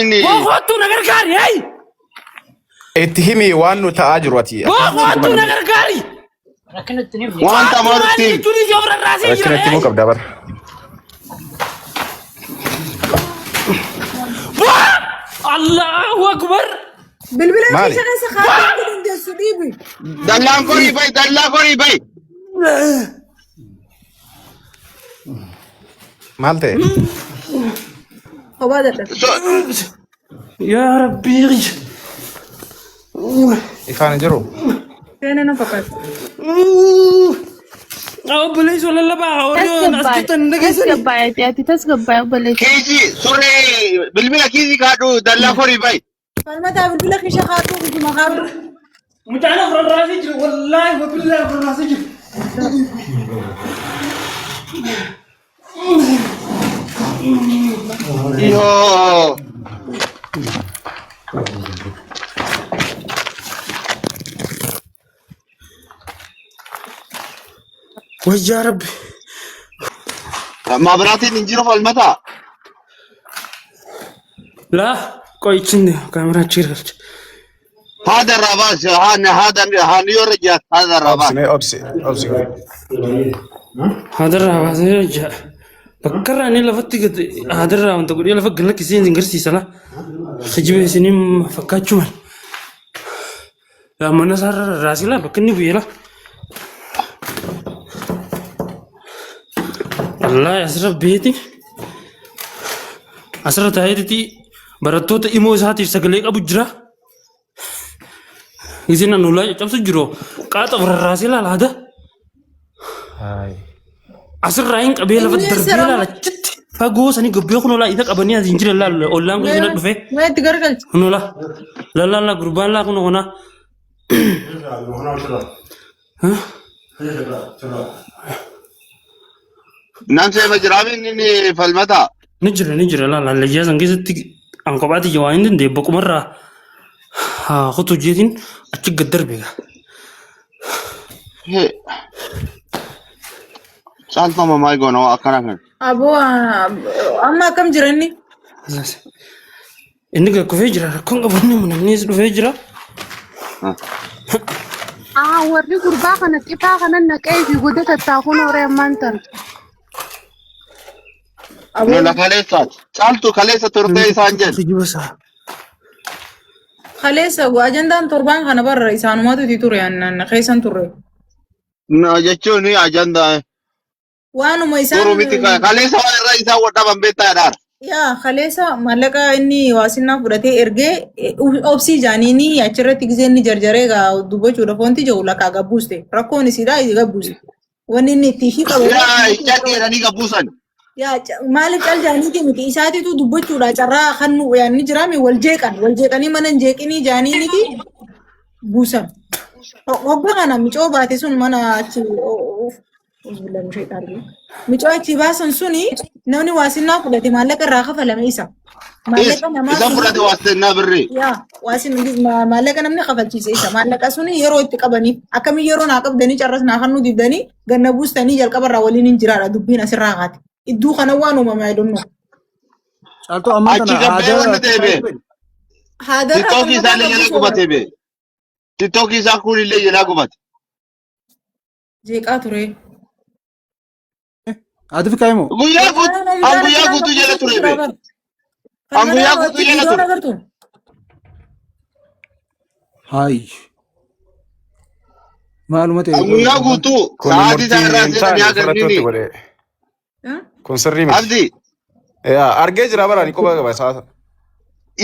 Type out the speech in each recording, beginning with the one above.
Inni Boo koottuu na gargaari hey! Itti himi waan nu ta'aa jiru ati. Boo koottuu na gargaari! waan Maal tamaarutti jechuun isii of rarraasee jira Rakkina itti himuu hey! qabda bara. Boo! Allahu Akbar! Bilbila Maali? keessa keessa kaa'uu dandeessu dhiibi. dallaan korii bayi dallaa korii bayi. Maal ta'e? Kophaa dadhabe. Yaa Rabbii! Ifaan hin jiru. Seena na fakkaata. Obboleessa lallabaa warri as Tasgabbaa'e. jirtan hin dhageessanii? Tasgabbaa'e ati tasgabbaa'e obboleessa. Kiisii surree bilbila kiisii kaadhu dallaa korii bayi. Falmataa bilbila keessa kaa'uu bituma kaa'u. Mucaan of rarraasee jira wallaahi wabillaahi of rarraasee jira. Yoo. Wayyaa Rabbi. Mabraatiin hin jiru falmataa. Laa qoyichinni kaameraa achi galcha. Haada irraa baas haana haada haani yoo irra jiraat haada irraa Obsi baas. mee obsi obsi. Hadarraa baasee hojjaa. Bakka irraa inni lafatti gad hadarraa wanta godhee lafa gad lakkisee isin garsiisa laa. Kijiba isinii fakkaachuu mala. Laa mana isaarra rarraasee laa bakka inni bu'ee laa. Wallaahi asirra beeti. Asirra taa'eetiti barattoota imoo isaatiif sagalee qabu jira. Isin an ulaa caccabsu jiru qaaxa rarraasee laala haada. Asirraa hin qabee lafa Inni darbee sirama. laala achitti fagoo sanii gabbee kun olaa isa qabanii asiin jiran laala ollaan kun isin dhufe Mee itti garagalchi. kun olaa lallaa gurbaan laa kun onaa. Nan seema jiraami inni falmataa. Ni jira ni jira laala hallayyaa san keessatti an kophaatti ija waan hin dandeenye boqumarraa haa kutu jeetiin achi gad darbe gaa. Caaltuma maal goona waa akkana kan. Aboo amma akkam jira inni? Inni gad kufee jira rakkoon qabu inni namnis dhufee jira. Ah, warri gurbaa kana xifaa kana naqee fi godhe tattaakuun horee ammaan tana. Aboo Lola kaleessaati. Caaltu kaleessa turtee isaan jedhu. Kijiba isaa. kaleessa ajandaan torbaan kana barra isaanumatu itti ture annan keessan turre. No jechuun ajandaa Waanuma isaan turu miti kaleessa waan irra isaan wadhaban beektaadhaan. Yaa kaleessa maallaqa inni waasinnaa fudhatee ergee obsii jaaniini achirratti gisee inni jarjaree gaa dubbachuudhaaf wanti jiru lakkaa gabbuuste rakkoon isiidhaa isi gabbuuste. Wanni inni itti ishii qabu. Yaa calleedhanii gabbuusan. Yaa maaliif cal jaaniiti miti isaatitu dubbachuudha carraa kan nu yaanni jiraame wal jeeqan wal jeeqanii mana hin jeeqinii jaaniiniti buusan. Hogga kana micoo baate sun mana achi Micoo achi baasan suni namni waasinnaa fudhate maallaqa irraa kafalame isa. Maallaqa namaa Isa suni fudhate waastennaa birrii. yaa waasin maallaqa namni kafalchiise isa. Maallaqa suni yeroo itti qabaniif akkamiin yeroo naa qabdanii carras naa kannuu diddanii ganna buustanii jalqaba irraa waliin hin jiraadha dubbiin asirraa kaate. Idduu kana waan uumame I don't know. Caaltuu ammaa Achi tana gabbee aadaa wanni ta'e bee. Haadarraa Tiktookii isaallee jala gubate bee. Tiktookii isaa kunillee jala gubate. Jeeqaa ture. Ati fi kaayimoo. Guyyaa guutuu an guyyaa guutuu jala ture bee. An guyyaa guutuu jala ture. Agartu. Hayi. Maaluma ta'e. An guyyaa guutuu Kun sa'aatii isaa murtii irraa hin seenanii taane haga ofirratti inni wanti godhe. Kun sirrii miti. Abdi Yaa argee jira bara ani quba qaba isaa.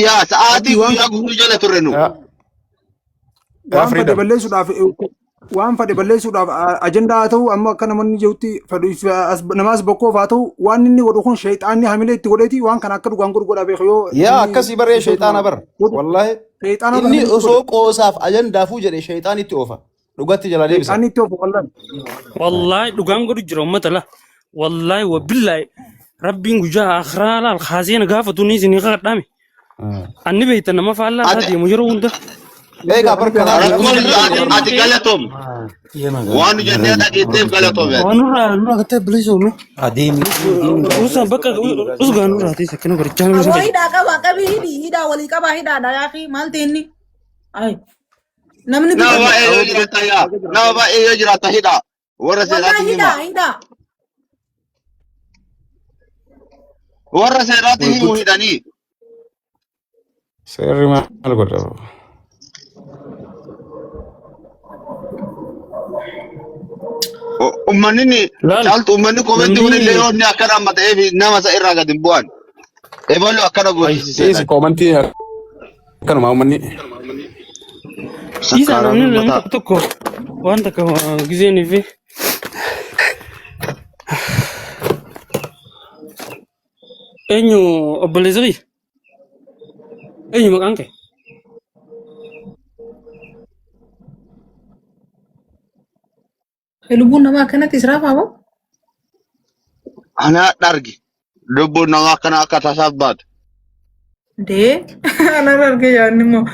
yaa sa'aatii Abdi waan guyyaa guutuu jala turre nu. Yaa yaa waan fedhe freedom. balleessuudhaaf waan fedhe balleessuudhaaf ajandaa haa ta'u amma akka namoonni jirutti fedhu namaas bokkoof haa ta'u waan inni godhu kun sheexaanni hamilee itti godheeti waan kana akka dhugaan godhu godha beeku yoo Yaa inni akkasii baree sheexaana bara. godhu Wallaahi sheexaana inni hamilee itti osoo godhe qoosaaf ajandaafuu jedhe sheexaan itti oofa. Dhugatti jala deebisa. sheexaanni itti oofu wallaan. Wallaahi dhugaan godhu jira uummata la. Wallaahi wabillaahi rabbiin guyyaa akhiraa laal kaasee na gaafatu ni isin kadhame. Anni beektan nama faallaa isaa Ati deemu yeroo hunda. Eegaa bar kanaaf Rakkoon ati ati galatoom. Waan nu jennee dhageetteef galatoom. Waan nurraa nurraa gattee bilisoomu. Usa bakka usgaa nurraa ta'e sakkina qorichaa nurraa Aboo ta'e. hidhaa qaba qabii hidhi hidhaa walii qabaa hidhaadha yaaqii maal ta'e inni? Ay namni Nama bita baay'ee yoo jiraata yaa. Nama baay'ee yoo jiraata hidha. Warra wallaahi seeraatti hima. hidhaa hidhaa. Warra seeraatti himu hidhanii. Seerri maal godha? Uummanni ni Laal caaltu uummanni koomenti namni kunillee yoo inni akkana amma ta'eef nama isa irraa gadi hin bu'an. Ebaluu akkana ay goosisiseedha. Dhiisi koomantii akkanuma uummanni. dhiisaa Sakkaaraan namni namni uummataa. tokko tokko waan takka gizeenii fi eenyu obboleessa kiyya eenyu maqaan kee Lubbuun namaa akkanatti israafaa moo? Ana dhargi. Lubbuun namaa akkana akka tasaaf baatu. Dee anarra argee yaadni immoo.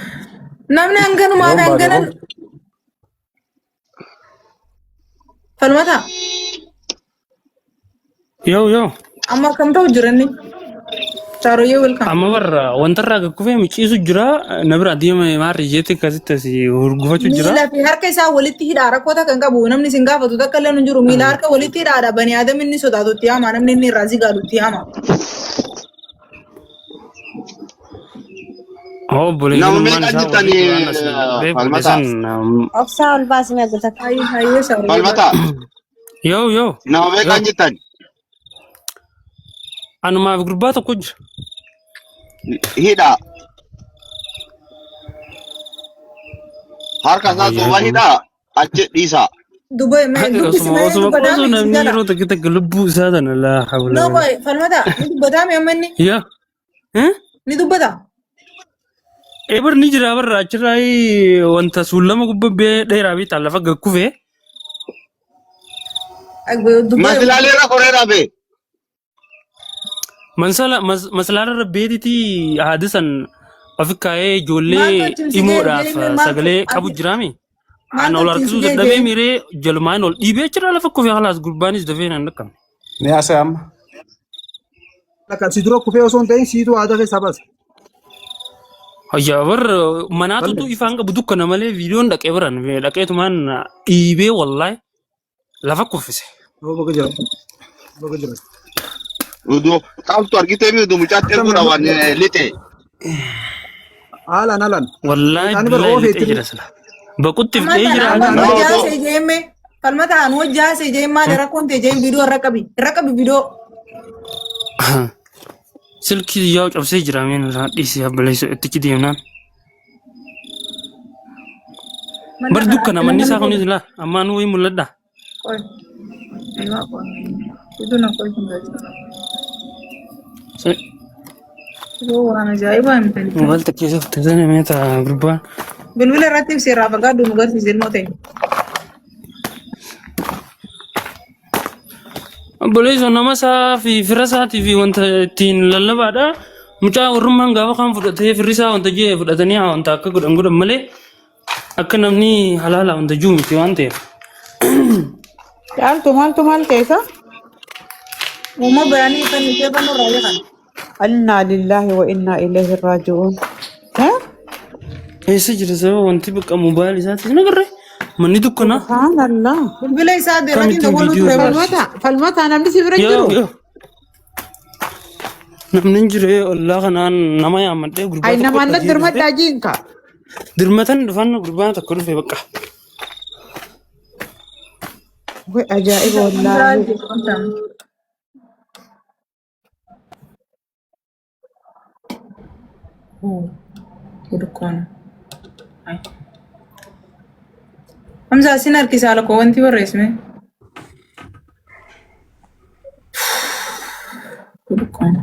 Namni hanganumaan Yoom baate hangana hoo? falmataa yoo yoo amma akkam ta'u jiranni. Saaroyyee welcome. Amma barra wantarraa gakkufee micciisu jira na bira deema maarri jeetti akkasitti asii hurgufachuu jira. Miila fi harka isaa walitti hidhaa rakkoota kan qabu namni isin gaafatu takka illee hin jiru. Miila harka walitti hidhaadha. Bani aadam inni sodaatu itti hama namni inni irraa zigaalu itti hama. Obboleeyyiin Nama ummaan meeqa isaa warri jirtanii duraan asii beeku falmataa? san Obsaa ol baasnee guutakka. Hayyee hayyee saaroyyee Falmataa. yoo yoo Nama meeqa yoo jirtan? anumaaf gurbaa tokko jira. Hidhaa. Harka isaa duuba hidhaa. Achi dhiisaa. Dubbisi Osuma mee osuma dubbataa qoosuu mi si namni jala. yeroo takka takka lubbuu isaa tana laa hawla No wala. qoy falmataa ni dubbataa mi amma inni Yaa. Eh? ni dubbata. Ebar ni jira barra achirraa wanta suullama gubbaa dheeraa fi lafa gakkufee Dubbaa Masilaalee irra koree dhabe. Maslaara rabbeetitii haadisan ofi kaa'ee ijoollee Maaltu achiin si ga'e himoodhaaf deeme maaltu sagalee qabu ati jiraami. An maaltu ol achiin si harkisuu ga'e dadhabee deeme miiree jalumaan ol dhiibee jira lafa kufee halaas gurbaanis dafee nan dhaqqabne. Ni haasa'e amma. Akka si dura kufee osoo hin ta'in siitu aadaa keessaa baase. Hayyaa bar manaatutu ifaan qabu dukkana malee viidiyoon dhaqee biran dhaqeetumaan dhiibee wallaahi lafa kuffise. Baga jira. Baga jira. Uduu qabtu argitee mi uduu mucaatti erguudha waan lixe. Haalaan haalaan. Wallaahi Ani bara billaahi oofee lixee jira itti sila. Baqutti Amma fidee tana jira. amma Nama wajjaa otoo see jeemme falmata an wajjaa see jeem maali rakkoon ta'e jeem viidiyoo irra qabi irra qabi viidiyoo. Silkii yaa'u cabsee jira meen irraa dhiisee abbaleessa ittichi deemnaan. Manna Bar kana dukkana akkana manni namni isaa kunis godhu. laa ammaan wayii mul'adha. Qoy. Aywa qoy. Itu na qoy kun gaji. Yoo waan ajaa'ibaa hin ta'in. Moobaayil keessa fudhatanii meeta gurbaan. Bilbila irratti ibsi irraa fagaadhu nu garsiisi ilmoo ta'e. Obboleessa nama isaa fi fira isaatii fi wanta ittiin lallabaadha. Mucaa warrummaan gaafa kaan fudhatee firri isaa wanta jee fudhatanii haa wanta akka godhan godhan malee akka namni halaala wanta jiru miti waan ta'eef. Caaltu maaltu maal keessa? Uumama bayanii kan ishee fannoo irraa beekan. Innaa lillaahi wa innaa ilayhi raaji'uun. Eh? Eessa jira sababa wanti bakka moobaayil isaatis nagarre manni dukkanaa Subhaanallah. Bilbila isaa kan irratti ittiin dawwaluu viidiyoo ture bara. Falmata, falmata namni si bira hin Yoo jiru? yoo namni hin jiru ollaa kanaan nama yaammadhee gurbaa Ay tokko namaan dhagee natti dhufe hirmadhaa jiinka. dirmatan dhufan gurbaan tokko dhufe bakka. Way ajaa'iba wallaahi. Dukkaana. Hamza asin harkisaa lakkoo wanti barreessime. Dukkaana.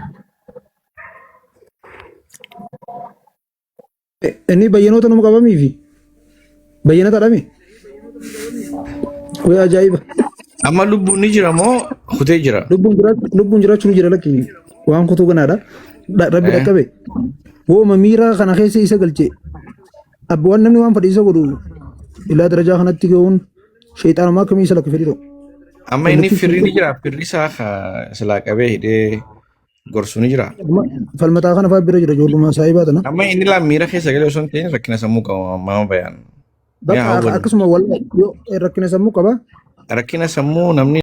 Inni bayyanoota nama qabamii fi bayyanata dhame. Wee ajaa'iba. Amma lubbuun ni jira moo kutee jira? Lubbuun jiraachuu ni jira lakki waan kutuu ganaadha. Rabbi Eh. dhaqqabe. Wooma miira kana keessa isa galche. Abbi waan namni waan fedhe isa godhu ilaa darajaa kanatti ga'uun sheexaanumaa akkamii isa lakka fedhidho. Amma inni firri ni jira. Firri isaa silaa qabee hidhee gorsu ni jira. Falmataa kana fa'aa bira jira ijoollummaa saayibaa tana. Amma inni laa miira keessa galee osoo hin ta'in rakkina sammuu qaba maama bayaan. Bakka akkasuma wal yoo rakkina sammuu qaba. Rakkina sammuu namni